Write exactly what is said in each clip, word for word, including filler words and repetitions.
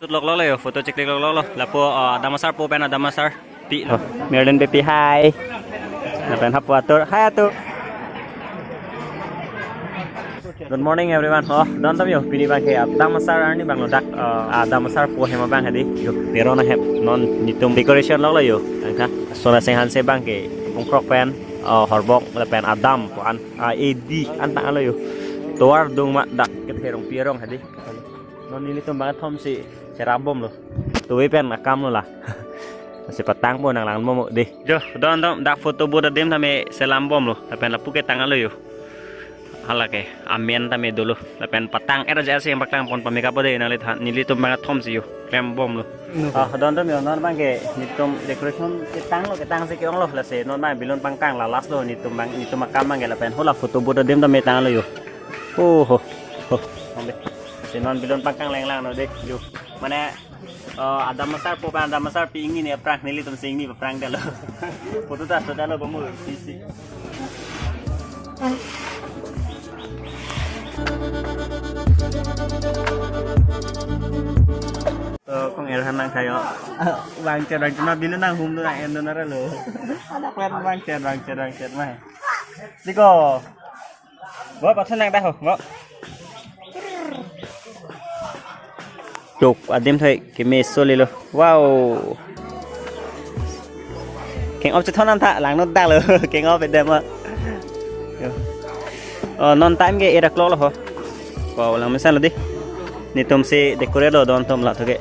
Lok lok lo yo, photo cheklik lok lok lo. Lapu, uh, Adam Asar po pen Adam Asar pi lo. Oh, Merlin Baby, hi. Lapen hapu atur, hi atur. Good morning everyone. Oh, don atum yo, pini abangke Adam Asar arni abang lo dak, uh, Adam Asar po hem abang hadi. Yo, Teron ahem, non netum decoration lok lo yo. Angka, Sona Singhan se abangke, Bongkrok pen, uh, Horbong, lapen Adam po an, uh, A D an tanglo yo. Tovar adung ma dak kethe rongpi arong hadi. Non nelitum bang kethomsi cherap bom lo. Tuwe pen akam lo la. Lasi patang po nang lang bom dei. Jo, don don dak photo booth adim tame selam bom lo. Lapen lapu ke tanglo yo. Hala ke amen tame dolo. Lapen patang er aja si yang paklang pon pameka po dei nangli than. Nelitum bang kethomsi yo klem bom lo. Ah, don don yo non abangke netum decoration ketang lo, ketang si ke-ong lo, lasi non abang balloon pangkang la last lo netum bang, netum akam abangke lapen hala photo booth adim tame tanglo yo. Oh ho. Ho. Ong dei. Si non balloon pangkang lenglang no dei. Yo. Mane, uh, Adam Asar po pen Adam Asar pi ingni ne aphrang nelitum si ingni aphrang detlo. Photo ta so detlo bamu sisi. To kong er han nang kayo. Bang cher bang cher ma balloon nanghum do nang-en do nara lo. Anak pen bang cher bang cher bang cher ma. Diko. Bo, pathu nang dah ho, bo. Tuk, adim thoi, keme soli lo. Wow. Keng-op chethon an tha, lang not dak lo. Keng-op edem ma. Yo. Oh, non time ke eight o'clock lo ho. Wow, lang mesen lo dei. Netum si decorate lo don atum la thu ke.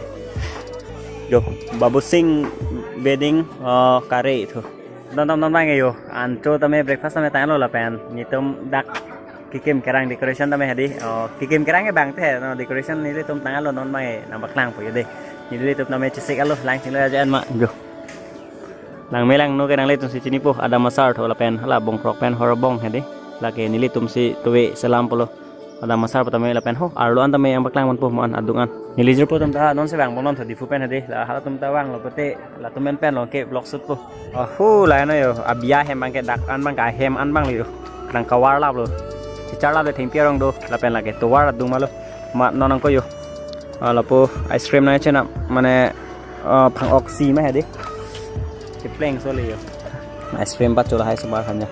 Yo, Babu Singh Wedding, oh, kare thu. Don atum non abangke yo, ancho tame breakfast tame tanglo lapen netum dak kekim kerang decoration tame hadi. Oh, kekim kerang ke bang te no decoration nelitum tanglo non abangke nang paklang po yo dei. Nelitum tame chesik alo lang chinglo aja an ma yo. Lang me lang no ke nanglitum si chinipo Adam Asar tho lapen hala Bongkrok pen Horbong hadi. Lake nelitum si tuwe selam po lo. Adam Asar po tame lapen ho, arlo an tame yang paklang ponpo mo an adung an. Neli jirpo atum ta non si vang bom non tho Diphu pen hadi, la halatum ta vanglo pute, latum pen pen lo ke vlog shoot po. Ah, ho, la no yo, abiya hem abangke dak an abangke ahem an abang lo yo. Nang kavar lap lo. Chichar lap le thengpi arong do, lapen lake tovar adung ma lo. Ma non nang ko yo. Ah, lapu ice cream nang chenam, mane, ah, phang-ok si ma hadi. Kepleng soli yo. Ice cream pa chula hai sumar hanya.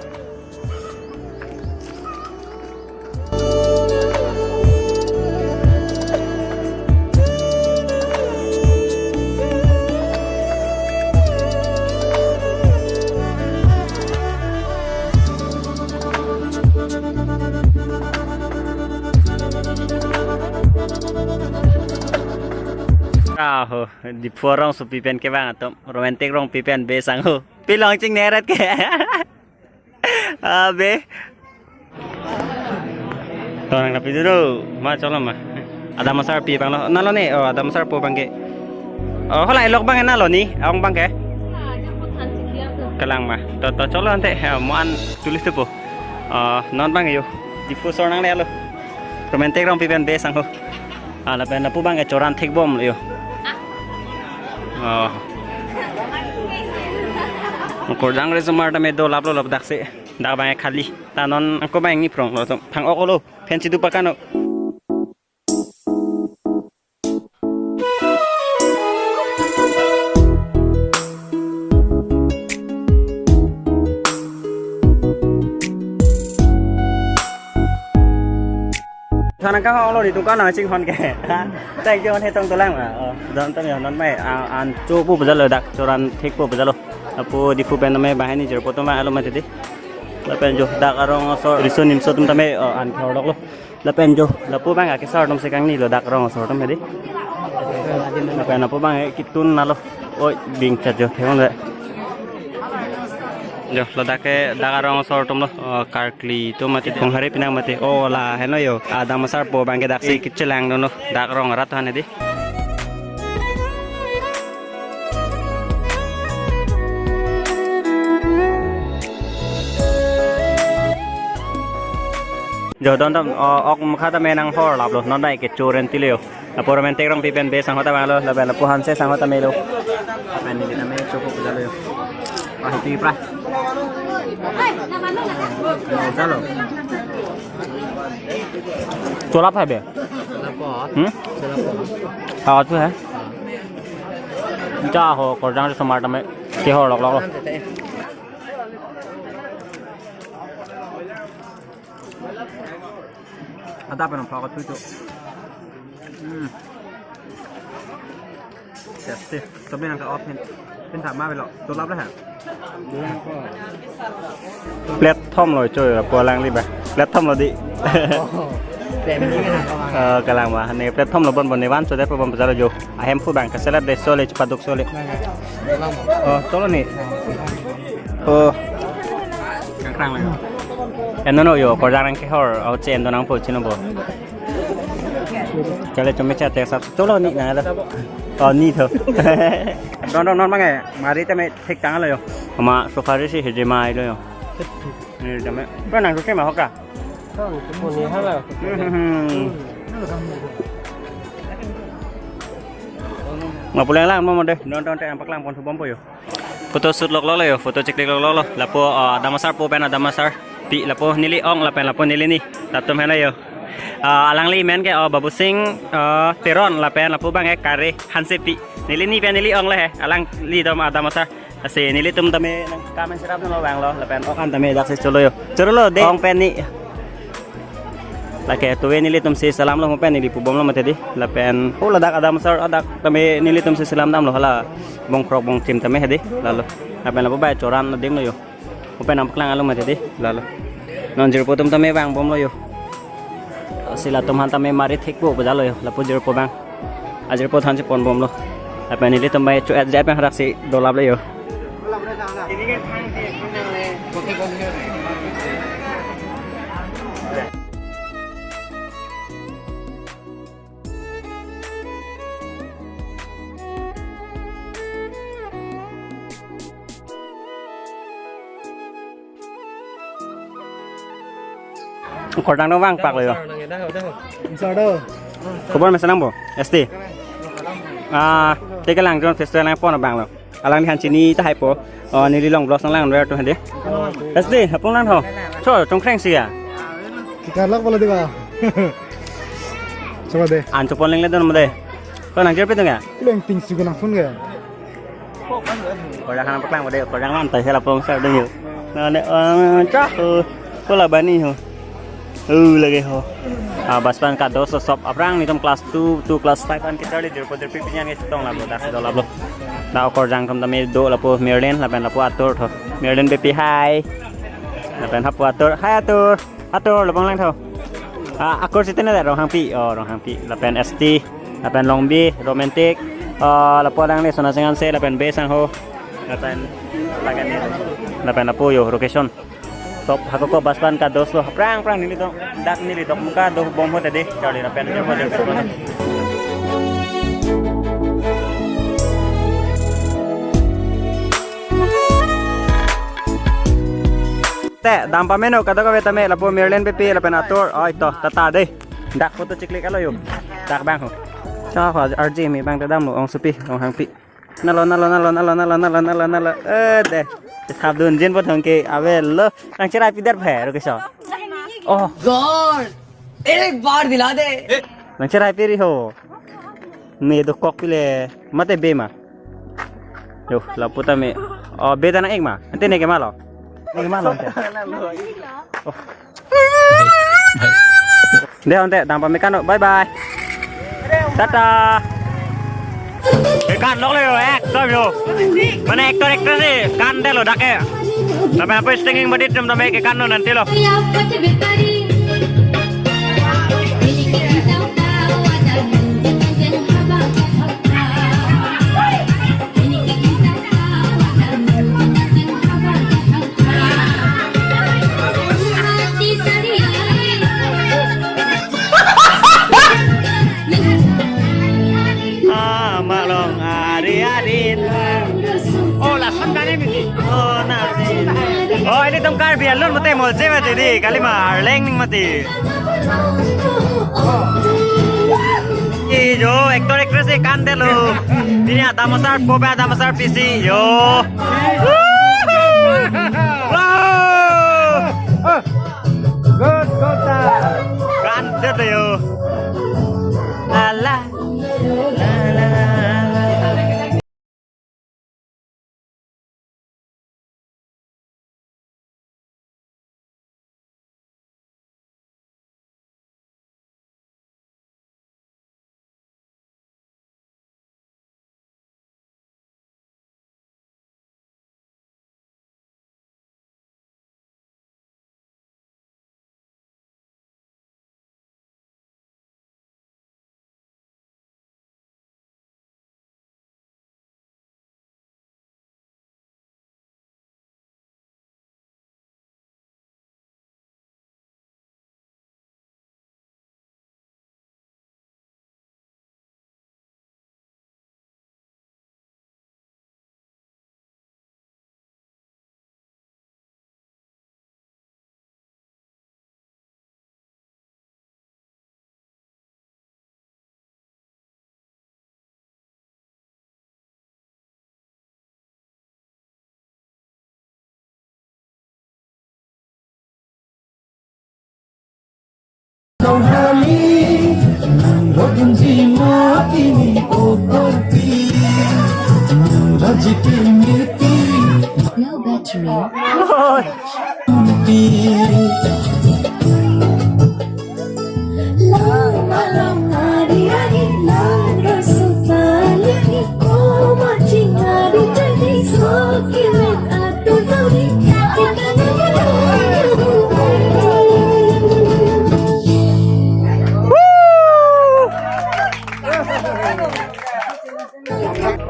Aho, Diphu arongsopi pen kevang atum, romantic rongpi pen be sang ho. Pilong chingneret ke. Abe. To nang rapi dulu, ma cholo ma. Adam Asar pi abang lo, nalo ni, oh Adam Asar po abangke. Oh, hala elok abang nalo ni, ong abangke. Kalang ma, to to cholo ante, eh, mo an tulis tu po. Oh, non abang yo, Diphu sor nangle lo. Romantic rongpi pen be sang ho. Ah, lapen lapu abangke choran thek bom lo yo. Oh. Kordang resumar tame do lap lo lap dak si. Dak abangke khali. Ta non angko abang ni prong lo atum. Phang-ok lo. Phen chidu pakano. Thanang kang hong lo ni tung kang nang chinghon ke. Thank you, he tong tolang ma. Oh, don atum yo non mai, ah, ancho pu bajalo dak choran thek pu bajalo. Lapu Diphu pen tame bahai ni jirpo atum ma alo mati dei. Lapen jo dak arong asor riso nimso atum tame, oh, an khor dok lo. Lapen jo, lapu abang akesar atum si kangni lo dak arong asor atum hadi. Lapen lapu abang ketun nalo. Oi, bing chat jo, thewon le. Jo, ladak ke dak arong asor atum lo, oh, karkli atum mati, konghari pinang mati. Oh, la, heno yo. Adam Asar po abangke dak si kechelang dono. Dak arong arat han hadi. Jo don atum, oh, ok mukha tame nang hor lap lo, non dai ke choren tile yo. Lapu romantic rongpi pen be sang ho ta vang lo, lapen lapu Hanse sang ho tame lo. Lapen neli tame chopo puja lo yo. Wah, itu pra. Jalo. Cholap hai be? Hmm? Cholap. Hawa tu hai? Ja ho, korjang si somar tame kehor loklok lo. Adap pen phak tu tu. Hmm. Yes, sih. Tapi nang ka off hin. Pin thama belo. Tulap lah. Platform lo choi, lapu alangli ba. Platform lo di. Family kan apa? Eh, kalang ba. Ne platform lo bon bon ne van so de bon bajar jo. Ahem pu bang kaselat de sole cepaduk sole. Oh, tolo ni. Oh. Kangkrang lagi. Eno no yo, korjang nang kehor, au che endo nang po chino bo. Kale chome cha te sap tolo ni na da. Oh, ni tho. Don don non mange, mari tame thik tang lo yo. Ma sukari si hiji mai lo yo. Ni tame. Ko nang susi ma hoka. Kang, tepon ni hala. Hmm. Nggak boleh lang mo deh. Don don te nang paklang pon subom po yo. Photo shoot loklok lo yo, photo cheklik loklok lo. Lapu, ah, Adam Asar po pen Adam Asar pi lapu neli ong lapen lapu neli ni. Latum hena yo. Ah, alangli men ke, ah, Babu Singh, ah, Teron lapen lapu bang ke Kare Hansepi. Neli ni pen neli ong le he. Alangli dom Adam Asar. Lasi nelitum tame nang kamen sirap nang lo bang lo lapen okan tame dak si cholo yo. Cholo lo de ong pen ni. Lake tuwe nelitum si salam lo mo pen neli pubom lo mate di. Lapen ho ladak Adam Asar adak tame nelitum si salam dam lo hala bong krok bong tim tame hedi. Lalo. Lapen lapu bai choran adim lo yo. Mo pen nang paklang alo mate di. Lalo. Non jirpo atum tame vangbom lo yo. Si latum han tame mari thik po bajar lo yo. Lapu jirpo bang. Ajirpo than si ponbom lo. Lapen nelitum bai chu-et jai pen harak si dolap lo yo. Korjang dong vang pak lo yo. Sir do. Khobor mesen nang bo? S T. Ah, te kelang Jon Festival nang pon abang lo. Alangli han chini tahai po. Oh, neli long vlogs nang lang wer tu hadi. S T, apung lang tho. So, chongkreng si ya. Kikarlak pala di ba. Coba deh. An chopon leng le don mo deh. Ko nang jer pi tung ya? Leng ting si ko nang phone ga. Korjang han paklang bo deh, korjang lan tai hela pong sar ding yo. Na ne, eh, cha ho. Ko la bani ho. Uh, lage ho. Ah, baspan ka dos sop aphrang nelitum class two to class five an kecharli jirpo jirpi pinyan ke chetong lapu dak dolap lo. Na korjang atum tame do lapu Merlin lapen lapu atur tho. Merlin bepi hai. Lapen hapu atur. Hai atur. Atur lapang lang tho. Ah, akur sitene da Ronghangpi. Oh, Ronghangpi. Lapen S T. Lapen Longbi, Romantic. Ah, lapu alangne Sona Singhanse, lapen Be Sangho. Lapen lagan ni. Lapen lapu yo, location. Top hako ko baspan ka dos lo. Prang prang neli dok. Dak neli dok muka do bom ho tadi. Charli lapen jo ho. Te, dam pameno, kadokave tame, lapu Merlin bepi, lapen atur, oi to, tata deh. Dak photo cheklik alo yo. Dak bang ho. Cha ho, R J mi bang te damlo, ong supi, Ronghangpi. Nalo, nalo, nalo. Eh, deh. Thap dun jin po thong ke, ave lo. Nang cherai pider phe, ruki so. Oh. God, ek baar dila de. Nang cherai piri ho. Me do kok pile, mate be ma. Yo, lapu tame. Oh, be ta nang-ik ma. Ante ne ke ma lo. Ne ke ma lo ante. Oh. Deh, ante, dam pame kan lo. Bye bye. Tata. Kekan lok le yo, ekdom yo. Mane actor actress si kan detlo dak ke. Tame apa stinging badi tem tame kekan lo nanti lo. Ah, malong ari ari. Oh, lason kane misi. Oh, nasi. Oh, ilitum Karbi alun mate molje mati di, kalima Arleng ning mati. Iyo, actor actress si kan detlo. Ini Adam Asar, pope Adam Asar pisi, yo. Wow. Good, good, sir. Kan detlo yo. Ala. Low battery.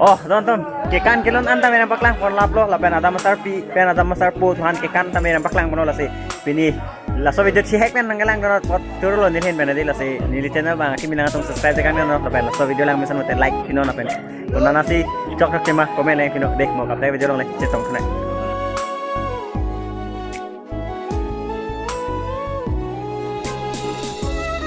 Oh, don ton. Kekan kelon an tame nangpaklang pon laplo, lapen adam asarpi pen adam asarpo aphan kekan tame nangpaklang ponlo lasi. Pini laso video chihek pen nangkelang don apot turlo nelihin pen adi lasi neli channel abang kimi nangtum subscribe tekan don lapen laso video lang mesen mate like pinon lapen konatsi chok chok kema comment lang pinon deh mo kaprek video along le chetong khana.